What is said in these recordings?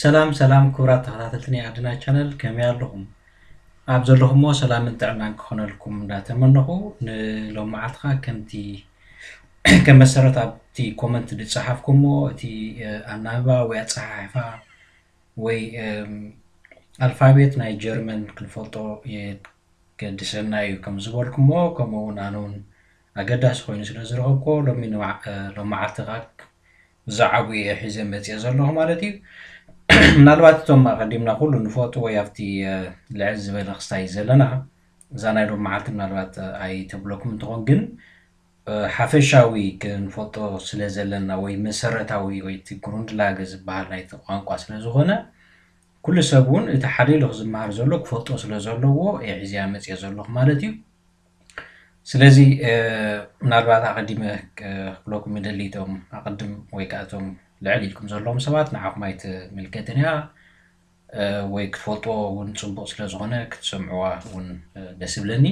ሰላም ሰላም ክቡራት ተኸታተልቲ ናይ ኣድና ቻነል፣ ከመይ ኣለኹም? ኣብ ዘለኹሞ ሰላምን ጥዕናን ክኾነልኩም እንዳተመነኹ፣ ንሎማዓልትኻ ከምቲ ከም መሰረት ኣብቲ ኮመንት ዝጸሓፍኩሞ እቲ ኣናብባ ወይ ኣጸሓሕፋ ወይ ኣልፋቤት ናይ ጀርመን ክንፈልጦ የገድሰና እዩ ከም ዝበልኩሞ፣ ከምኡ እውን ኣነ እውን ኣገዳሲ ኮይኑ ስለ ዝረኸብኩዎ ሎሚ ሎማዓልትኻ ብዛዕባኡ እየ ሒዘ መፅየ ዘለኹ ማለት እዩ። ምናልባት እቶም ኣቐዲምና ኩሉ ንፈልጡ ወይ ኣብቲ ልዕል ዝበለ ክስታይ ዘለና እዛ ናይ ሎም መዓልቲ ምናልባት ኣይተብለኩም እንትኾን፣ ግን ሓፈሻዊ ክንፈልጦ ስለ ዘለና ወይ መሰረታዊ ወይ እቲ ግሩንድላገ ዝበሃል ናይቲ ቋንቋ ስለ ዝኾነ፣ ኩሉ ሰብ እውን እቲ ሓደ ኢሉ ዝመሃር ዘሎ ክፈልጦ ስለ ዘለዎ እየ ሒዘያ መፅየ ዘለኹ ማለት እዩ። ስለዚ ምናልባት ኣቐዲመ ክብለኩም ይደሊ፣ እቶም ኣቐድም ወይ ከዓ እቶም ልዕል ኢልኩም ዘለዎም ሰባት ንዓኹም ኣይትምልከትን እያ፣ ወይ ክትፈልጥዎ እውን ፅቡቕ ስለ ዝኾነ ክትሰምዕዋ እውን ደስ ይብለኒ።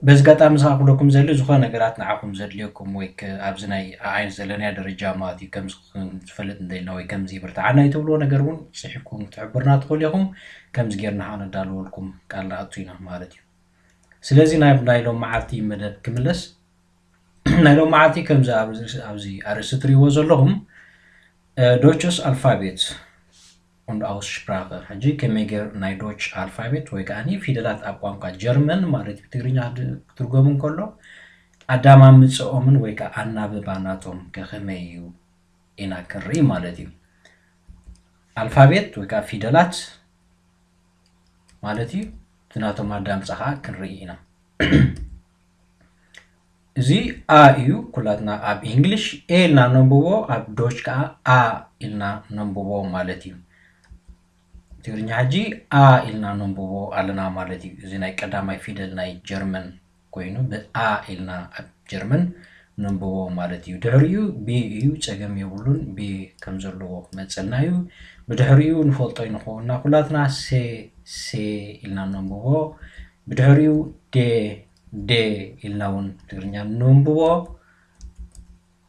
በዚ ኣጋጣሚ እዚ ክብለኩም ዘሊ ዝኾነ ነገራት ንዓኹም ዘድልየኩም ወይ ኣብዚ ናይ ኣዓይን ዘለናዮ ደረጃ ማለት እዩ፣ ከምዚ ክንፈልጥ እንደልና ወይ ከምዚ ይብርትዓና ይትብልዎ ነገር እውን ፅሒፍኩም ክትሕብርና ትኽእሉ ኢኹም። ከምዚ ጌርና ከዓ ነዳልወልኩም ቃል ንኣቱ ኢና ማለት እዩ። ስለዚ ናብ ናይ ሎም መዓልቲ መደብ ክምለስ፣ ናይ ሎም መዓልቲ ከምዚ ኣብዚ ኣርእስቲ ትሪእዎ ዘለኹም ዶችስ ኣልፋቤት und Aussprache፣ ሕጂ ከመይ ገይር ናይ ዶች ኣልፋቤት ወይ ከዓ ፊደላት ኣብ ቋንቋ ጀርመን ማለት ብትግርኛ ክትርጎም እንከሎ ኣዳማምፅኦምን ወይ ከዓ ኣናብባ ናቶም ከከመይ እዩ ኢና ክንርኢ ማለት እዩ። ኣልፋቤት ወይ ከዓ ፊደላት ማለት እዩ። እቲ ናቶም ኣዳምፃ ከዓ ክንርኢ ኢና። እዚ ኣ እዩ። ኩላትና ኣብ ኢንግሊሽ ኤ ኢልና ነንብቦ፣ ኣብ ዶች ከዓ ኣ ኢልና ነንብቦ ማለት እዩ። ትግርኛ ሕጂ ኣ ኢልና ነንብቦ ኣለና ማለት እዩ። እዚ ናይ ቀዳማይ ፊደል ናይ ጀርመን ኮይኑ ብኣ ኢልና ኣብ ጀርመን ነንብቦ ማለት እዩ። ድሕሪኡ ቢ እዩ፣ ፀገም የብሉን። ቢ ከም ዘለዎ ክመፀልና እዩ። ብድሕሪኡ ንፈልጦ ይንኸውና ኩላትና ሴ ሴ ኢልና ነንብቦ። ብድሕሪኡ ዴ ዴ ኢልና እውን ትግርኛ ነንብቦ።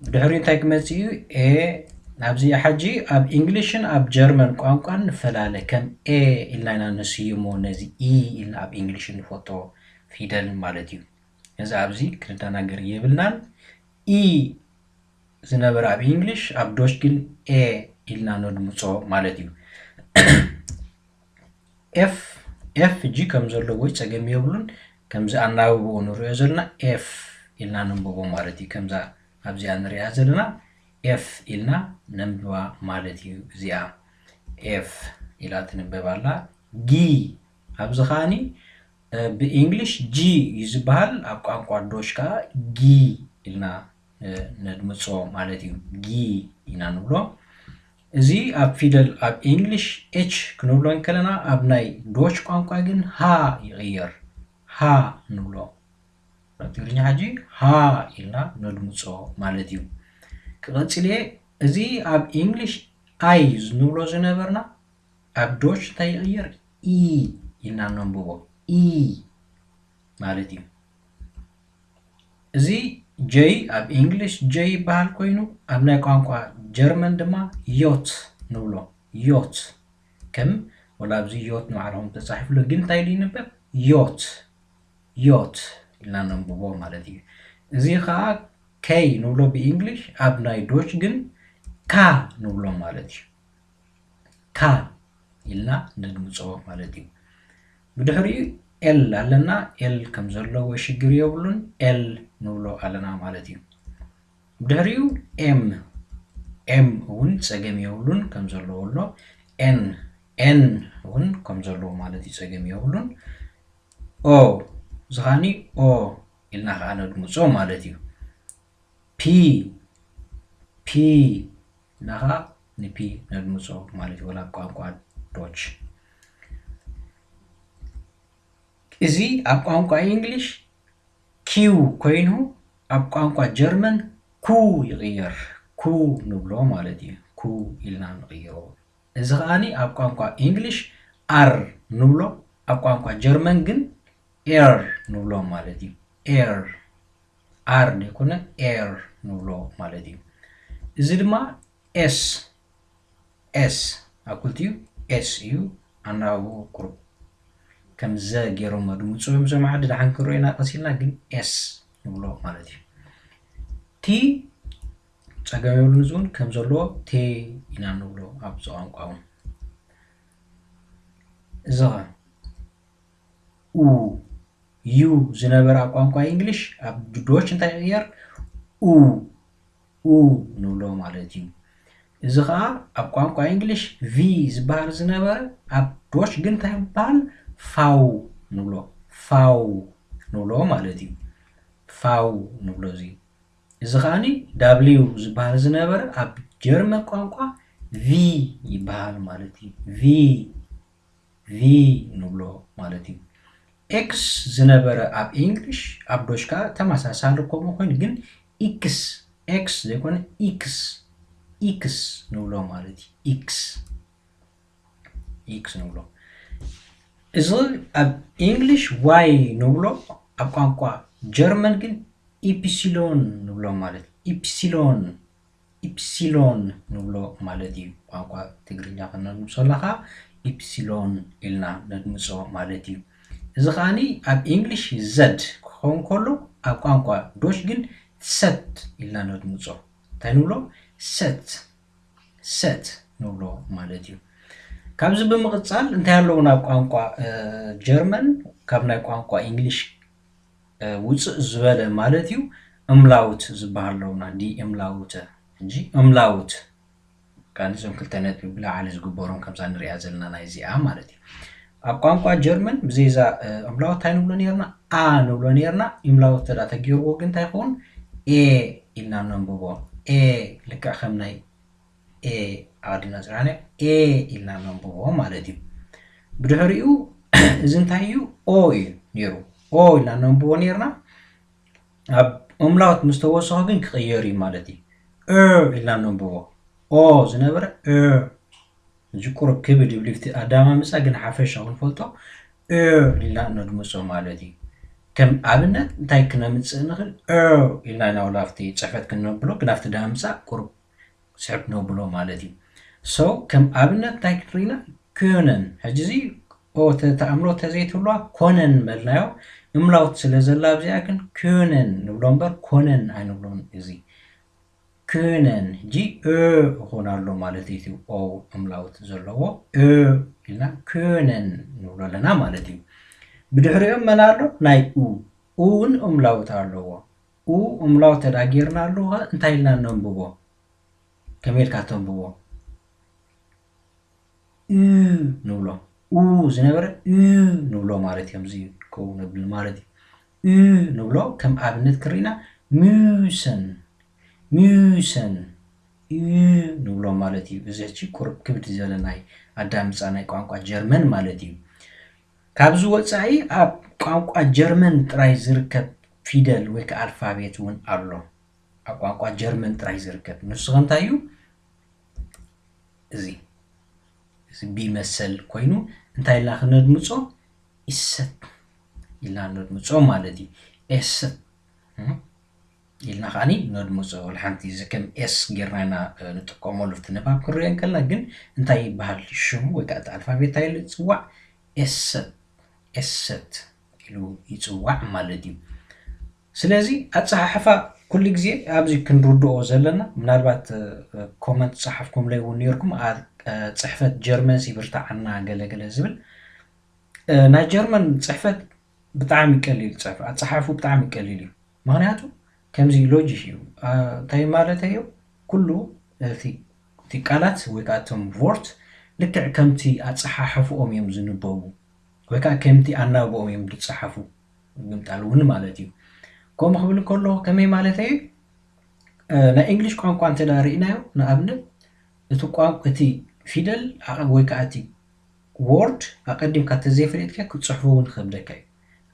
ብድሕሪኡ እንታይ ክመፅእ እዩ? ኤ ናብዚ ሕጂ ኣብ ኢንግሊሽን ኣብ ጀርመን ቋንቋን ንፈላለ። ከም ኤ ኢልና ኢና ንስይሞ ነዚ ኢ ኢልና ኣብ ኢንግሊሽ ንፈቶ ፊደል ማለት እዩ። እዚ ኣብዚ ክንደናገር የብልናን። ኢ ዝነበረ ኣብ ኢንግሊሽ ኣብ ዶች ግን ኤ ኢልና ነድምፆ ማለት እዩ። ኤፍ ኤፍ ሕጂ ከም ዘለዎ ፀገም የብሉን። ከምዚ ኣናብብኡ ንሪኦ ዘለና ኤፍ ኢልና ነንብቦ ማለት እዩ። ከምዛ ኣብዚኣ ንሪኣ ዘለና ኤፍ ኢልና ነንብባ ማለት እዩ። እዚኣ ኤፍ ኢላ ትንበብ ኣላ። ጊ ኣብዚ ከዓኒ ብኢንግሊሽ ጂ እዩ ዝበሃል፣ ኣብ ቋንቋ ዶች ከዓ ጊ ኢልና ነድምፆ ማለት እዩ። ጊ ኢና ንብሎ። እዚ ኣብ ፊደል ኣብ ኢንግሊሽ ኤች ክንብሎ እንከለና ኣብ ናይ ዶች ቋንቋ ግን ሃ ይቕየር። ሃ ንብሎ። ኣብ ትግርኛ ሕጂ ሃ ኢልና ነድምፆ ማለት እዩ። ክቐፅል እየ። እዚ ኣብ ኢንግሊሽ ኣይ ንብሎ ዝነበርና ኣብ ዶች እንታይ ይቕየር? ኢ ኢልና ነንብቦ። ኢ ማለት እዩ። እዚ ጀይ ኣብ ኢንግሊሽ ጀይ ይበሃል ኮይኑ ኣብ ናይ ቋንቋ ጀርመን ድማ ዮት ንብሎ። ዮት ከም ወላ ኣብዚ ዮት ንባዕልኹም ተፃሒፍሉ ግን እንታይ ኢሉ ይንበብ? ዮት ዮት ኢልና ነንብቦ ማለት እዩ። እዚ ከዓ ከይ ንብሎ ብኢንግሊሽ ኣብ ናይ ዶች ግን ካ ንብሎ ማለት እዩ። ካ ኢልና ነድምፅኦ ማለት እዩ። ብድሕሪኡ ኤል ኣለና። ኤል ከም ዘለዎ ሽግር የብሉን። ኤል ንብሎ ኣለና ማለት እዩ። ብድሕሪኡ ኤም ኤም እውን ፀገም የብሉን ከም ዘለዎ ኣሎ። ኤን ኤን እውን ከም ዘለዎ ማለት እዩ፣ ፀገም የብሉን። ኦ ዝኻኒ ኦ ኢልና ከዓ ነድምፆ ማለት እዩ። ፒ ፒ ኢልና ከዓ ንፒ ነድምፆ ማለት እዩ። ወላ ቋንቋ ዶች እዚ ኣብ ቋንቋ ኢንግሊሽ ኪው ኮይኑ ኣብ ቋንቋ ጀርመን ኩ ይቕየር። ኩ ንብሎ ማለት እዩ። ኩ ኢልና ንቕይሮ። እዚ ከዓኒ ኣብ ቋንቋ ኢንግሊሽ ኣር ንብሎ፣ ኣብ ቋንቋ ጀርመን ግን ኤር ንብሎ ማለት እዩ። ኤር ኣር ዘይኮነ ኤር ንብሎ ማለት እዩ። እዚ ድማ ኤስ ኤስ ኣብ ክልቲኡ ኤስ እዩ ኣናባብኡ ቁሩብ ከም ዘ ገይሮም ድምፅኡ እዮም እዞም ዓዲ ደሓን ክንሪኦ ኢና ቀስ ኢልና ግን ኤስ ንብሎ ማለት እዩ። ቲ ጸገም የብሉን እዚ እውን ከም ዘለዎ ቴ ኢና ንብሎ ኣብዚ ቋንቋ እውን። እዚ ኸ ኡ ዩ ዝነበረ ኣብ ቋንቋ እንግሊሽ ኣብ ዶች እንታይ ይቕየር? ኡ ኡ ንብሎ ማለት እዩ። እዚ ኸዓ ኣብ ቋንቋ እንግሊሽ ቪ ዝበሃል ዝነበረ ኣብ ዶች ግን እንታይ ይበሃል? ፋው ንብሎ ፋው ንብሎ ማለት እዩ። ፋው ንብሎ እዚ እዚ ከዓኒ ዳብሊው ዝበሃል ዝነበረ ኣብ ጀርመን ቋንቋ ቪ ይበሃል ማለት እዩ። ቪ ቪ ንብሎ ማለት እዩ። ኤክስ ዝነበረ ኣብ ኢንግሊሽ ኣብ ዶች ከዓ ተመሳሳሊ ከምኡ ኮይኑ ግን ኢክስ ኤክስ ዘይኮነ ኢክስ ኢክስ ንብሎ ማለት እዩ። ኢክስ ኢክስ ንብሎ። እዚ ኣብ ኢንግሊሽ ዋይ ንብሎ ኣብ ቋንቋ ጀርመን ግን ኢፕሲሎን ንብሎ ማለት ኢፕሲሎን ኢፕሲሎን ንብሎ ማለት እዩ። ቋንቋ ትግርኛ ክነድምፆ ኣለካ ኢፕሲሎን ኢልና ነድምፆ ማለት እዩ። እዚ ከዓኒ ኣብ ኢንግሊሽ ዘድ ክኸውን ከሎ ኣብ ቋንቋ ዶች ግን ሰት ኢልና ነድምፆ። እንታይ ንብሎ? ሰት ሰት ንብሎ ማለት እዩ። ካብዚ ብምቕፃል እንታይ ኣለዉ ናብ ቋንቋ ጀርመን ካብ ናይ ቋንቋ ኢንግሊሽ ውፅእ ዝበለ ማለት እዩ እምላውት ዝበሃል ኣለውና ዲ እምላውተ እንጂ እምላውት ከዓኒ እዞም ክልተ ነጥቢ ብላዕሊ ዝግበሮም ከምዛ ንሪኣ ዘለና ናይ እዚኣ ማለት እዩ። ኣብ ቋንቋ ጀርመን ብዘይዛ እምላውት እንታይ ንብሎ ነርና? ኣ ንብሎ ነርና። እምላውት ተዳ ተገይርዎ ግን እንታይ ይኸውን? ኤ ኢልና ነንብቦ። ኤ ልክዕ ከም ናይ ኤ ኣቐዲምና ፅርዓና ኤ ኢልና ነንብቦ ማለት እዩ። ብድሕሪኡ እዚ እንታይ እዩ? ኦ እዩ ነይሩ። ኦ ኢልና ነንብቦ ነርና። ኣብ እምላውት ምስ ተወሰኸ ግን ክቕየር እዩ ማለት እዩ። እ ኢልና ነንብቦ። ኦ ዝነበረ እ እዚ ቁሩብ ክብድ ይብል እቲ ኣዳማምፃ ግን ሓፈሻ ክንፈልጦ እ ኢልና ነድምፆ ማለት እዩ። ከም ኣብነት እንታይ ክነምፅእ ንኽእል? እ ኢልና ኢና ወላ ኣብቲ ፅሕፈት ክነብሎ ግን ኣብቲ ዳምፃ ቁሩብ ስሕብ ነብሎ ማለት እዩ። So ከም ኣብነት እንታይ ክንርኢና? ክነን ሕጂ እዚ ተኣምሮ ተዘይትብልዋ ኮነን መልናዮ እምላውት ስለ ዘላ ኣብዚኣ ግን ክነን ንብሎ እምበር ኮነን ኣይንብሎን። እዚ ክነን ሕጂ እ ይኾን ኣሎ ማለት እዩ። ኦ እምላውት ዘለዎ እ ኢልና ክነን ንብሎ ኣለና ማለት እዩ። ብድሕሪኦም መን ኣሎ? ናይ ኡ ኡ እውን እምላውት ኣለዎ። ኡ እምላውት ተዳ ጌርና ኣለዎ እንታይ ኢልና ነንብቦ? ከመይ ኢልካ ተንብቦ? ኡ ንብሎ። ኡ ዝነበረ ኡ ንብሎ ማለት እዮም። እዚ ከው ነብል ማለት እዩ። ኡ ንብሎ ከም ኣብነት ክርኢና ሚሰን ሚሰን ኡ ንብሎ ማለት እዩ። እዚ ሕጂ ቁሩብ ክብድ ዝበለ ናይ ኣዳምፃ ናይ ቋንቋ ጀርመን ማለት እዩ። ካብዚ ወፃኢ ኣብ ቋንቋ ጀርመን ጥራይ ዝርከብ ፊደል ወይ ከዓ ኣልፋቤት እውን ኣሎ። ኣብ ቋንቋ ጀርመን ጥራይ ዝርከብ ንሱ እንታይ እዩ? እዚ እዚ ቢ መሰል ኮይኑ እንታይ ኢልና ክነድምፆ? ኢሰት ኢልና ነድምፆ ማለት እዩ። ኤሰት ኢልና ከዓኒ ነድምፆ። ሓንቲ እዚ ከም ኤስ ጌርና ኢና ንጥቀመሉ እቲ ንባብ ክንሪኦ እንከልና ግን እንታይ ይበሃል ሽሙ ወይ ከዓ እቲ ኣልፋቤት እንታይ ኢሉ ይፅዋዕ? ኤሰት ኤሰት ኢሉ ይፅዋዕ ማለት እዩ። ስለዚ ኣፀሓሕፋ ኩሉ ግዜ ኣብዚ ክንርድኦ ዘለና ምናልባት ኮመንት ፀሓፍኩምለይ እውን ነርኩም ፅሕፈት ጀርመን ሲብርታዓና ገለገለ ዝብል ናይ ጀርመን ፅሕፈት ብጣዕሚ ቀሊል ፅሕፈት ኣፀሓሕፉ ብጣዕሚ ቀሊል እዩ። ምክንያቱ ከምዚ ሎጂክ እዩ። እንታይ ማለት እዩ? ኩሉ እቲ ቃላት ወይ ከዓ እቶም ቮርት ልክዕ ከምቲ ኣፀሓሕፍኦም እዮም ዝንበቡ ወይ ከዓ ከምቲ ኣናብኦም እዮም ዝፀሓፉ ግምጣል እውን ማለት እዩ። ከምኡ ክብል ከለኹ ከመይ ማለት እዩ? ናይ እንግሊሽ ቋንቋ እንተ ርኢናዮ ንኣብነት እቲ ቋንቋ እቲ ፊደል ወይ ከዓ እቲ ወርድ ኣቀዲምካ ተዘይፈለጥካ ክትፅሕፎ እውን ክከብደካ እዩ።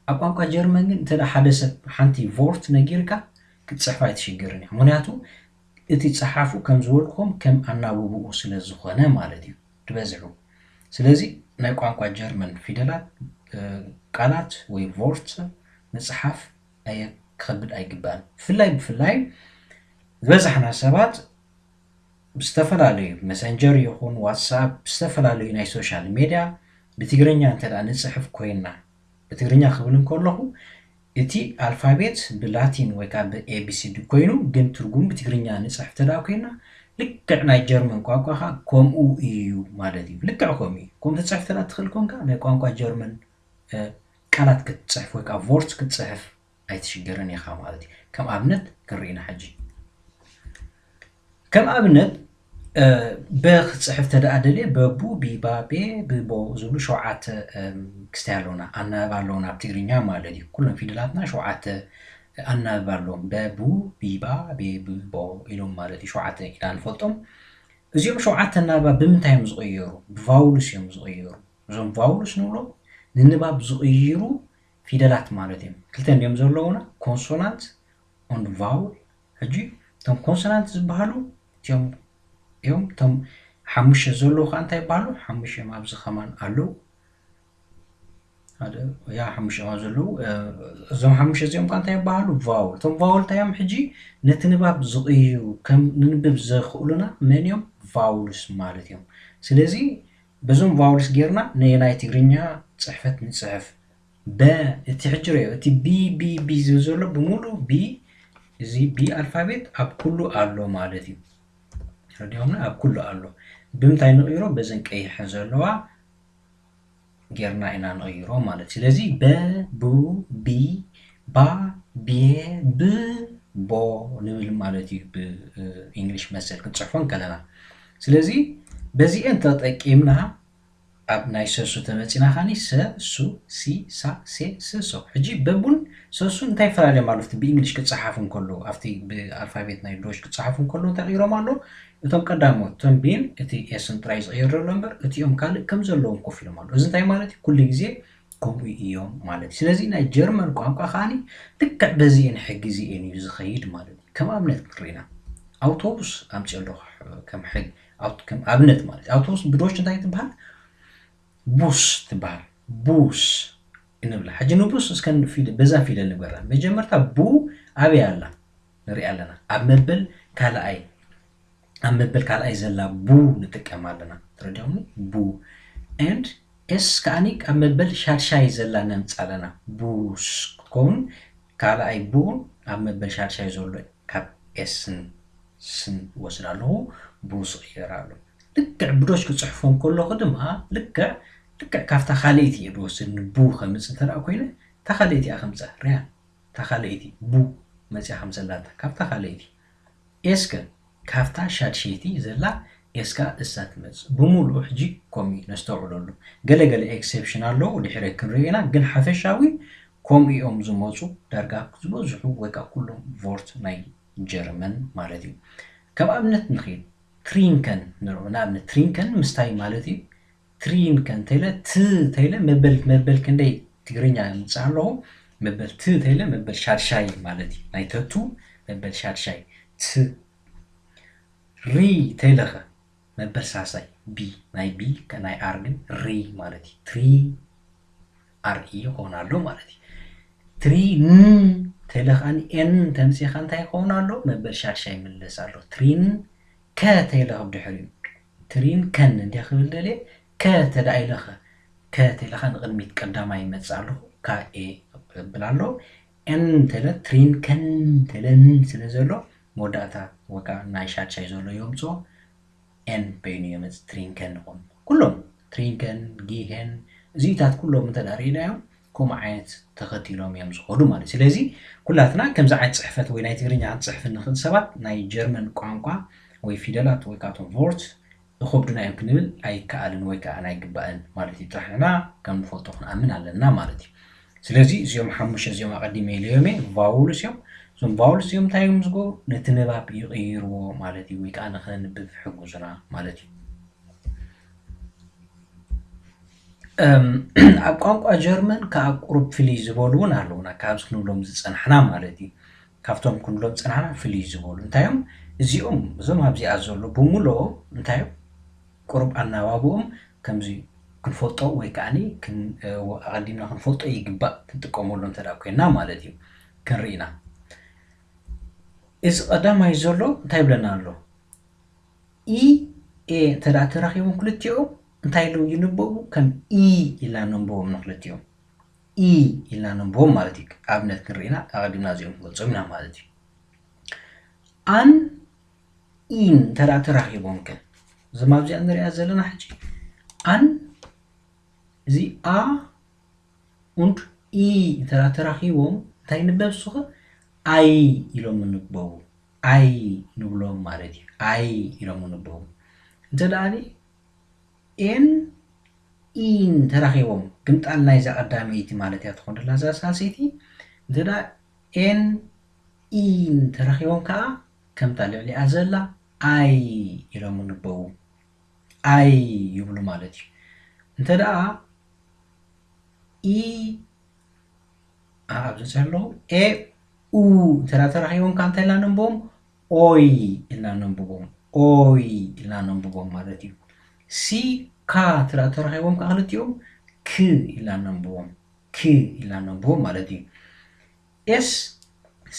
ኣብ ቋንቋ ጀርመን ግን እንተ ሓደ ሰብ ሓንቲ ቮርት ነጊርካ ክትፅሕፋ ኣይትሽገርን እዩ። ምክንያቱ እቲ ፀሓፉ ከም ዝበልኩም ከም ኣናብብኡ ስለ ዝኾነ ማለት እዩ ዝበዝሑ። ስለዚ ናይ ቋንቋ ጀርመን ፊደላት ቃላት ወይ ቮርት ምፅሓፍ ክኸብድ ኣይግባእን። ብፍላይ ብፍላይ ዝበዛሕና ሰባት ብዝተፈላለዩ መሰንጀር ይኹን ዋትሳፕ፣ ብዝተፈላለዩ ናይ ሶሻል ሜድያ ብትግርኛ እንተ ደኣ ንጽሕፍ ኮይንና፣ ብትግርኛ ክብል እንከለኹ፣ እቲ ኣልፋቤት ብላቲን ወይ ከዓ ብኤቢሲዲ ኮይኑ፣ ግን ትርጉሙ ብትግርኛ ንጽሕፍ እንተ ደኣ ኮይንና፣ ልክዕ ናይ ጀርመን ቋንቋ ኸኣ ከምኡ እዩ ማለት እዩ። ልክዕ ከምኡ እዩ። ከምኡ ትጽሕፍ እንተ ደኣ ትኽእል ኮንካ፣ ናይ ቋንቋ ጀርመን፣ እ፣ ቃላት ክትጽሕፍ ወይ ከዓ ቮርት ክትጽሕፍ ኣይትሽገርን ኢኻ ማለት እዩ። ከም ኣብነት ክንርኢ ኢና ሕጂ። ከም ኣብነት፣ እ፣ በ ክጽሕፍ እንተ ደኣ ደልየ፣ በቡ፣ ቢባ፣ ቤ፣ ብቦ ዝብሉ ሸውዓተ፣ እም፣ ክስታይ ኣለዉና፣ ኣናብባ ኣለዉና ኣብ ትግርኛ ማለት እዩ። ኩሎም ፊደላትና ሸውዓተ ኣናብባ ኣለዎም። በቡ፣ ቢባ፣ ቤ፣ ብቦ ኢሎም ማለት እዩ። ሸውዓተ ኢና ንፈልጦም። እዚኦም ሸውዓተ ኣናብባ ብምንታይ እዮም ዝቕየሩ? ብቫውልስ እዮም ዝቕየሩ። እዞም ቫውልስ ንብሎም ንንባብ ዝቕይሩ ፊደላት ማለት እዮም። ክልተ እንድዮም ዘለዉና፣ ኮንሶናንት ኦንድ ቫውል። ሕጂ እቶም ኮንሶናንት ዝበሃሉ እቲኦም እዮም። እቶም ሓሙሽተ ዘለዉ ከዓ እንታይ ይበሃሉ? ሓሙሽተ እዮም ኣብዚ ከማን ኣለዉ። ሓደ፣ ያ፣ ሓሙሽተ እዮም ኣብዚ ዘለዉ። እ፣ እዞም ሓሙሽተ እዚኦም ከዓ እንታይ ይበሃሉ? ቫውል። እቶም ቫውል እንታይ እዮም? ሕጂ ነቲ ንባብ ዝቕይሩ፣ ከም ንንብብ ዘኽእሉና መን እዮም? ቫውልስ ማለት እዮም። ስለዚ በዞም ቫውልስ ጌርና ናይ፣ ናይ ትግርኛ ጽሕፈት ንጽሕፍ። በ፣ እቲ ሕጂ ርእዮ፣ እቲ ቢ፣ ቢ፣ ቢ ዝብል ዘሎ ብምሉእ ቢ፣ እዚ ቢ ኣልፋቤት ኣብ ኩሉ ኣሎ ማለት እዩ። ረዲኦምና ኣብ ኩሉ ኣሎ። ብምንታይ ንቕይሮ? በዘን ቀይሐን ዘለዋ ጌርና ኢና ንቕይሮ ማለት። ስለዚ በ፣ ቡ፣ ቢ፣ ባ፣ ቤ፣ ብ፣ ቦ ንብል ማለት እዩ፣ ብእንግሊሽ መሰል ክንጽሕፎ እንከለና። ስለዚ በዚአን ተጠቂምና ኣብ ናይ ሰሱ ተመጺና ኻኒ፣ ሰ፣ ሱ፣ ሲ፣ ሳ፣ ሴ፣ ስ፣ ሶ። ሕጂ በቡን ሰሱን እንታይ ይፈላለዮም ኣሎ? ኣብቲ ብእንግሊሽ ክጸሓፉ እንከለዉ፣ ኣብቲ ብኣልፋቤት ናይ ዶች ክጸሓፉ እንከለዉ እንታይ ቀይሮም ኣሎ? እቶም ቀዳሞት፣ እቶም ቢን እቲ ኤስን ጥራይ ዝቕየር ዘሎ እምበር፣ እቲኦም ካልእ ከም ዘለዎም ኮፍ ኢሎም ኣለዉ። እዚ እንታይ ማለት እዩ? ኩሉ ግዜ ከምኡ እዮም ማለት እዩ። ስለዚ ናይ ጀርመን ቋንቋ ኸኣኒ ልክዕ በዚአን ሕጊ እዚአን እዩ ዝኸይድ ማለት እዩ። ከም ኣብነት ክንርኢ ኢና። ኣውቶቡስ ኣምፅኦ ኣለኹ ከም ሕግ-፣ ኣውት-፣ ከም ኣብነት ማለት እዩ። ኣውቶቡስ ብዶች እንታይ ትበሃል? ቡስ ትበሃል። ቡስ እንብላ። ሕጂ ንቡስ እስከ ፊደ-፣ በዛ ፊደል ንግበራ። መጀመርታ ቡ ኣበይ ኣላ? ንሪኣ ኣለና። ኣብ መበል ካልኣይ፣ ኣብ መበል ካልኣይ ዘላ ቡ ንጥቀም ኣለና። ተረዲኦምኒ? ቡ። And ኤስ ከኣኒ ኣብ መበል ሻድሻይ ዘላ ነምጽእ ኣለና። ቡስ ክትከውን ካልኣይ ቡን ኣብ መበል ሻድሻይ ዘሎ ካብ ኤስን ስን ወስድ ኣለኹ። ቡስ ይቕየር ኣሎ። ልክዕ ብዶች ክጽሕፎ እንከለኹ ድማ ልክዕ፣ ልክዕ ካብታ ካልኣይቲ እየ ዝወስድ። ንቡ ከምጽእ እንተ ደኣ ኮይነ፣ እታ ካልኣይቲ እያ ከምጽኣ። ርያ፣ እታ ካልኣይቲ ቡ መጽያ ከም ዘላታ፣ ካብታ ካልኣይቲ። ኤስከ ካብታ ሻድሸይቲ ዘላ ኤስካ እሳ ትመጽእ። ብምሉኡ ሕጂ ከምኡ እዩ፣ ነስተውዕለሉ። ገለ ገለ ኤክሴፕሽን ኣለዉ፣ ድሕረ ክንሪኦ ኢና፣ ግን ሓፈሻዊ ከምኡ እዮም ዝመጹ። ዳርጋ ዝበዝሑ ወይ ከኣ ኩሎም ቮርት ናይ ጀርመን ማለት እዩ። ከም ኣብነት ንኺድ፣ ትሪንከን ንርኦ። ንኣብነት ትሪንከን ምስታይ ማለት እዩ። ትሪንከን ተይለ፣ ት ተይለ መበል፣ መበል ክንደይ ትግርኛ ምጽእ ኣለኹ? መበል ት ተይለ መበል ሻድሻይ ማለት እዩ። ናይ ተቱ መበል ሻድሻይ። ት። ሪ ተይለኸ መበል ሳልሳይ። ቢ፣ ናይ ቢ፣ ከ-፣ ናይ ኣር ግን ሪ ማለት እዩ። ትሪ፣ ኣር ኢ ይኸውን ኣሎ ማለት እዩ። ትሪ ን ተይለ ከኣኒ ኤን ተምጺኻ እንታይ ይኸውን ኣሎ? መበል ሻድሻይ ይምለስ ኣሎ። ትሪን ከ ተይለ ብድሕሪኡ። ትሪን ከን እንድየ ክብል ደልየ፣ ከ ተዳ ኢለኸ፣ ከ ተይለኻ ንቕድሚት ቀዳማይ ይመጽእ ኣለኹ፣ ካ ኤ እብል ኣሎ። ኤን ተለ ትሪን ከን ተለ ን ስለ ዘሎ፣ መወዳእታ ወይ ከዓ ናይ ሻድሻይ ዘሎ የምጽኦ፣ ኤን በይኑ የመጽእ፣ ትሪንከን ይኾን። ኩሎም ትሪንከን፣ ጊሄን፣ እዚታት ኩሎም እንተ ደኣ ርኢናዮም፣ ከምኡ ዓይነት ተኸቲሎም እዮም ዝኸዱ ማለት እዩ። ስለዚ ኩላትና ከምዚ ዓይነት ጽሕፈት ወይ ናይ ትግርኛ ክንጽሕፍ እንኽእል ሰባት ናይ ጀርመን ቋንቋ ወይ ፊደላት ወይ ከዓ እቶም ቮርት ይኸብዱና እዮም ክንብል ኣይከኣልን ወይ ከዓ ኣይግባእን ማለት እዩ። ጥራሕ ንሕና ከም ንፈልጦ ክንኣምን ኣለና ማለት እዩ። ስለዚ እዚኦም ሓሙሽተ እዚኦም ኣቐዲመ ኢለዮም እየ፣ ቫውልስ እዮም። እዞም ቫውልስ እዚኦም እንታይ እዮም ዝገብሩ? ነቲ ንባብ ይቕይርዎ ማለት እዩ፣ ወይ ከዓ ንኸነንብብ ይሕግዙና ማለት እዩ። እም፣ ኣብ ቋንቋ ጀርመን ከዓ ቁሩብ ፍልይ ዝበሉ እውን ኣለዉና፣ ካብዚ ክንብሎም ዝጸናሕና ማለት እዩ። ካብቶም ክንብሎም ዝጸናሕና ፍልይ ዝበሉ እንታይ እዮም? እዚኦም፣ እዞም ኣብዚኣ ዘሎ ብምልኦም እንታይ እዮም? ቁሩብ ኣናባብኦም ከምዚ ክንፈልጦ ወይ ከዓኒ ክን-፣ እ፣ ኣቐዲምና ክንፈልጦ ይግባእ፣ ክንጥቀመሉ እንተ ደኣ ኮይንና ማለት እዩ። ክንርኢ ኢና። እዚ ቀዳማይ ዘሎ እንታይ ይብለና ኣሎ? ኢ ኤ እንተ ደኣ ተራኺቦም ክልቲኦም እንታይ ኢሉ ይንበቡ? ከም ኢ ኢልና ነንብቦም ንክልቲኦም። ኢ ኢልና ነንብቦም ማለት እዩ። ኣብነት ክንርኢ ኢና፣ ኣቐዲምና እዚኦም ክንገልጾም ኢና ማለት እዩ። ኣን ኢን እንተ ደኣ ተራኺቦም ከ? እዞም ኣብዚኣ ንሪኣ ዘለና ሕጂ ኣን፣ እዚ ኣ und ኢ እንተ ደኣ ተራኺቦም እንታይ ይንበብ እሱ ኸ? ኣይ ኢሎም ይንበቡ። ኣይ ንብሎም ማለት እዩ። ኣይ ኢሎም ይንበቡ። እንተ ደኣ ኤን ኢን ተራኺቦም፣ ግምጣል ናይዛ ቀዳመይቲ ማለት እያ ትኾን ደላ እዛ ሳልሰይቲ። እንተ ደኣ ኤን ኢን ተራኺቦም ከኣ ከምታ ልዕሊኣ ዘላ ኣይ ኢሎም ይንበቡ። ኣይ ይብሉ ማለት እዩ። እንተ ደኣ ኢ፣ ኣ፣ ኣብዚ ጽሑፍ ኣለኹ። ኤ ኡ እንተ ደኣ ተራኺቦም ከኣ እንታይ ኢልና ነንብቦም? ኦይ ኢልና ነንብቦም። ኦይ ኢልና ነንብቦም ማለት እዩ። ሲ ካ እንተ ደኣ ተራኺቦም ከኣ ክልቲኦም ክ ኢልና ነንብቦም። ክ ኢልና ነንብቦም ማለት እዩ። ኤስ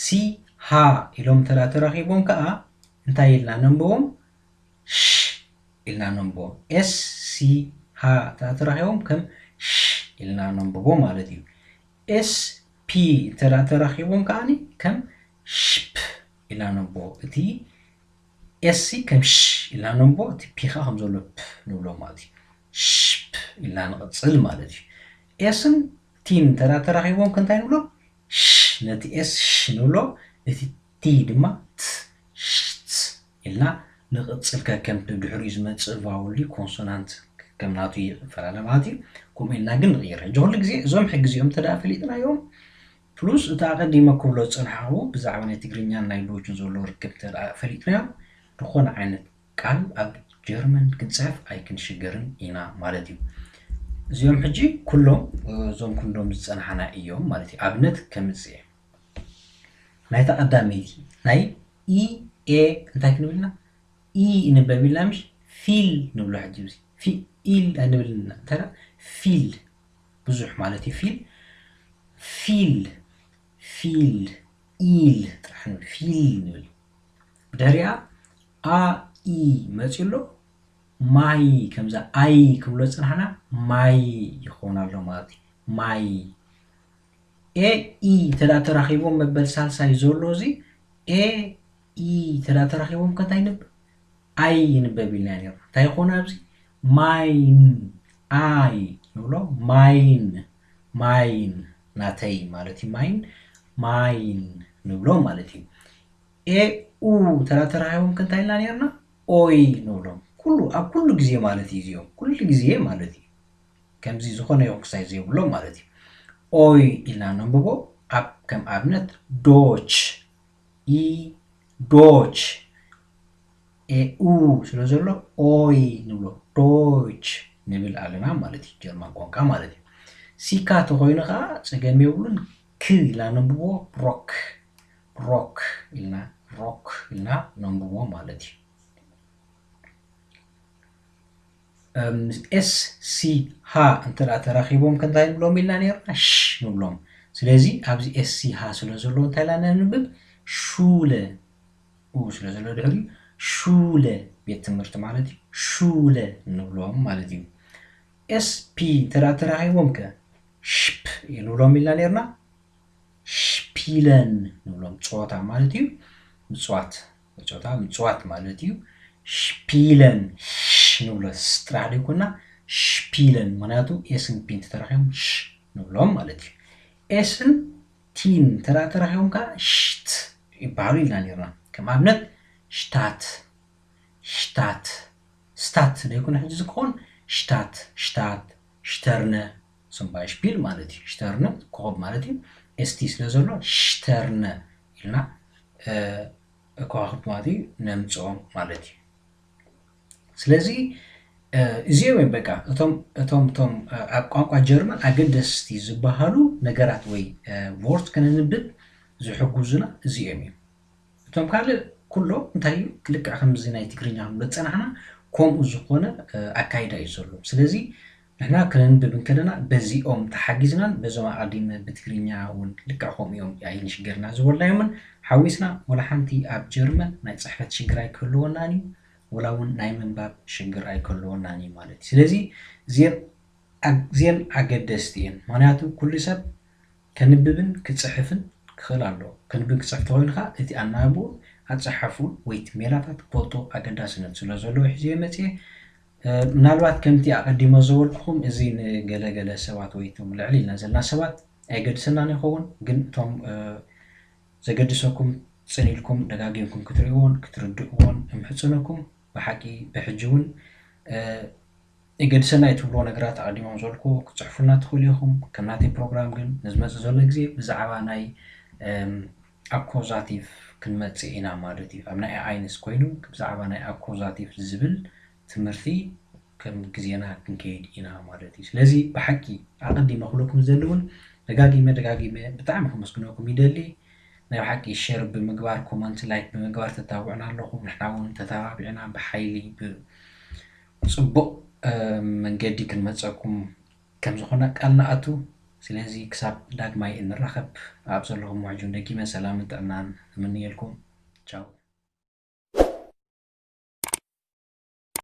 ሲ ሃ ኢሎም እንተ ደኣ ተራኺቦም ከኣ እንታይ ኢልና ነንብቦም? ሽ ኢልና ነንብቦም። ኤስ ሲ ሃ እንተ ደኣ ተራኺቦም ከም ሽ ኢልና ነንብቦም ማለት እዩ። ኤስ ፒ እንተ ደኣ ተራኺቦም ከኣኒ ከም ሽፕ ኢልና ነንብቦ። እቲ ኤስ ሲ ከም ሽ ኢልና ነንብቦ፣ እቲ ፒ ኸኣ ከም ዘሎ ፕ ንብሎ ማለት እዩ። ሽፕ ኢልና ንቕጽል ማለት እዩ። ኤስን ቲን እንተ ደኣ ተራኺቦም ከ እንታይ ንብሎ? ሽ፣ ነቲ ኤስ ሽ ንብሎ፣ እቲ ቲ ድማ ት፣ ሽት ኢልና ንቕጽል። ከከም ድሕሪኡ ዝመጽእ ቫውል ድዩ ኮንሶናንት ከም ናቱ ይፈላለ ማለት እዩ። ከምኡ ኢልና ግን ንቕይር። ሕጂ ኩሉ ግዜ እዞም ሕጊ እዚኦም እንተ ደኣ ፈሊጥናዮም፣ ፕሉስ እቲ ኣቐዲመ ክብሎ ዝጸንሓኹ ብዛዕባ ናይ ትግርኛን ናይ ዶችን ዘሎ ርክብ እንተ ደኣ ፈሊጥናዮ፣ ዝኾነ ዓይነት ቃል ኣብ ጀርመን ክንጽሕፍ ኣይክንሽገርን ኢና ማለት እዩ። እዚኦም ሕጂ ኩሎም፣ እ፣ እዞም ክንዶም ዝጸናሕና እዮም ማለት እዩ። ኣብነት ከምጽእ እየ። ናይታ ቀዳመይቲ ናይ ኢ ኤ እንታይ ክንብል ኢና? ኢ ይንበብ ኢልና ምሽ? ፊል ንብሎ ሕጂ። እዚ ፊ-፣ ኢል ኣይንብልን ኢና። እንታይ ደኣ? ፊል ብዙሕ ማለት እዩ። ፊል፣ ፊል፣ ፊል፣ ኢል ጥራሕ ንብል። ፊል ንብል። ብድሕሪኣ ኣ ኢ መጺኡ ኣሎ። ማይ፣ ከምዛ ኣይ ክብሎ ዝጸናሕና ማይ ይኸውን ኣሎ ማለት እዩ። ማይ። ኤ ኢ እንተ ደኣ ተራኺቦም መበል ሳልሳይ ዘሎ እዚ ኤ ኢ እንተ ደኣ ተራኺቦም ከ እንታይ ይንበብ? ኣይ ይንበብ ኢልና ነይርና። እንታይ ይኾን ኣብዚ? ማይን፣ ኣይ ንብሎ። ማይን፣ ማይን፣ ናተይ ማለት እዩ። ማይን፣ ማይን ንብሎ ማለት እዩ። ኤ ኡ እንተ ደኣ ተራኺቦም ከ እንታይ ኢልና ነይርና? ኦይ ንብሎም። ኩሉ፣ ኣብ ኩሉ ግዜ ማለት እዩ እዚኦም። ኩሉ ግዜ ማለት እዩ። ከምዚ ዝኾነ ይኹን ክሳይ ዘይብሎም ማለት እዩ። ኦይ ኢልና ነንብቦ። ኣብ፣ ከም ኣብነት ዶች፣ ኢ ዶች፣ ኤ ኡ ስለ ዘሎ ኦይ ንብሎ። ዶች ንብል ኣለና ማለት እዩ። ጀርመን ቋንቋ ማለት እዩ። ሲ ካ ተኾይኑ ኸዓ ጸገም የብሉን። ክ ኢልና ነንብቦ። ሮክ፣ ሮክ ኢልና፣ ሮክ ኢልና ነንብቦ ማለት እዩ። እም፣ ኤስ ሲ ሃ እንተ ደኣ ተራኺቦም ከ እንታይ ንብሎም ኢልና ነይርና? ሽ ንብሎም። ስለዚ ኣብዚ ኤስ ሲ ሃ ስለ ዘለዎ እንታይ ኢልና ነንብብ? ሹለ። ኡ ስለ ዘሎ ድሕሪኡ ሹለ፣ ቤት ትምህርቲ ማለት እዩ። ሹለ ንብሎም ማለት እዩ። ኤስ ፒ እንተ ደኣ ተራኺቦም ከ ሽፕ ንብሎም ኢልና ነይርና? ሽፒለን ንብሎም፣ ጸወታ ማለት እዩ። ምጽዋት፣ ጸወታ ምጽዋት ማለት እዩ። ሽፒለን፣ ሽ ንብሎ፣ ስ ጥራሕ ዘይኮና፣ ሽፒለን፣ ምኽንያቱ ኤስን ፒን ተተራኺቦም ሽ ንብሎም ማለት እዩ። ኤስን ቲን እንተ ደኣ ተራኺቦም ከኣ ሽት ይበሃሉ ኢልና ነይርና። ከም ኣብነት ሽታት፣ ሽታት፣ ስታት ዘይኮነ ሕጂ ዝከውን ሽታት፣ ሽታት፣ ሽተርነ፣ zum Beispiel ማለት እዩ። ሽተርነ ኮኸብ ማለት እዩ። ኤስ ቲ ስለ ዘሎ ሽተርነ ኢልና፣ እ፣ ከዋኽብቲ ማለት እዩ፣ ነምጽኦም ማለት እዩ። ስለዚ፣ እ፣ እዚኦም እዮም በቃ እቶም፣ እቶም፣ እቶም፣ እ፣ ኣብ ቋንቋ ጀርመን ኣገደስቲ ዝበሃሉ ነገራት ወይ፣ እ፣ ቮርት ከነንብብ ዝሕጉዙና እዚኦም እዮም። እቶም ካልእ ኩሎም እንታይ እዩ? ልክዕ ከምዚ ናይ ትግርኛ ክንብሎ ዝጸናሕና፣ ከምኡ ዝኾነ፣ እ፣ ኣካይዳ እዩ ዘሎ። ስለዚ ንሕና ከነንብብ እንከለና በዚኦም ተሓጊዝናን በዞም ኣቐዲመ ብትግርኛ እውን ልክዕ ከምኡ እዮም ኣይንሽገርና ዝበልናዮምን ሓዊስና፣ ወላ ሓንቲ ኣብ ጀርመን ናይ ጽሕፈት ሽግር ኣይክህልወናን እዩ። ወላ እውን ናይ ምንባብ ሽግር ኣይከለወናን እዩ ማለት እዩ። ስለዚ እዚአን ኣግ- እዚአን ኣገደስቲ እየን። ምክንያቱ ኩሉ ሰብ ከንብብን ክፅሕፍን ክኽእል ኣለዎ። ከንብብን ክፅሕፍ ተኮይኑ ከዓ እቲ ኣናባብኡ ኣፀሓሕፍኡ ወይ እቲ ሜላታት ክፈልጦ ኣገዳስነት ስለ ዘለዎ ሒዘዮ መፅየ። ምናልባት ከምቲ ኣቐዲመ ዝበልኩኹም እዚ ንገለገለ ሰባት ወይ እቶም ልዕል ኢልና ዘለና ሰባት ኣይገድሰናን ይኸውን፣ ግን እቶም ዘገድሰኩም ፅን ኢልኩም ደጋጊምኩም ክትርእይዎን ክትርድእዎን እምሕፅነኩም። ብሓቂ ብሕጂ እውን የገድሰና እዩ ትብልዎ ነገራት ኣቐዲሞም ዘልኩ ክፅሕፉልና ትኽእሉ ኢኹም። ከም ናተይ ፕሮግራም ግን ንዝመፅእ ዘሎ ግዜ ብዛዕባ ናይ ኣኮዛቲቭ ክንመፅእ ኢና ማለት እዩ። ኣብ ናይ ኣይንስ ኮይኑ ብዛዕባ ናይ ኣኮዛቲቭ ዝብል ትምህርቲ ከም ግዜና ክንከይድ ኢና ማለት እዩ። ስለዚ ብሓቂ ኣቐዲመ ክብለኩም ዝደሊ እውን ደጋጊመ ደጋጊመ ብጣዕሚ ከመስግነኩም ይደሊ። ናይ ብሓቂ ሸር ብምግባር ኮመንት ላይክ ብምግባር ተታብዑና ኣለኹም። ንሕና እውን ተተባቢዕና ብሓይሊ ብፅቡቕ መንገዲ ክንመፀኩም ከም ዝኾነ ቃል ንኣቱ። ስለዚ ክሳብ ዳግማይ እንራኸብ ኣብ ዘለኹም ውሕጁን ደጊመ ሰላምን ጥዕናን እምንየልኩም። ቻው።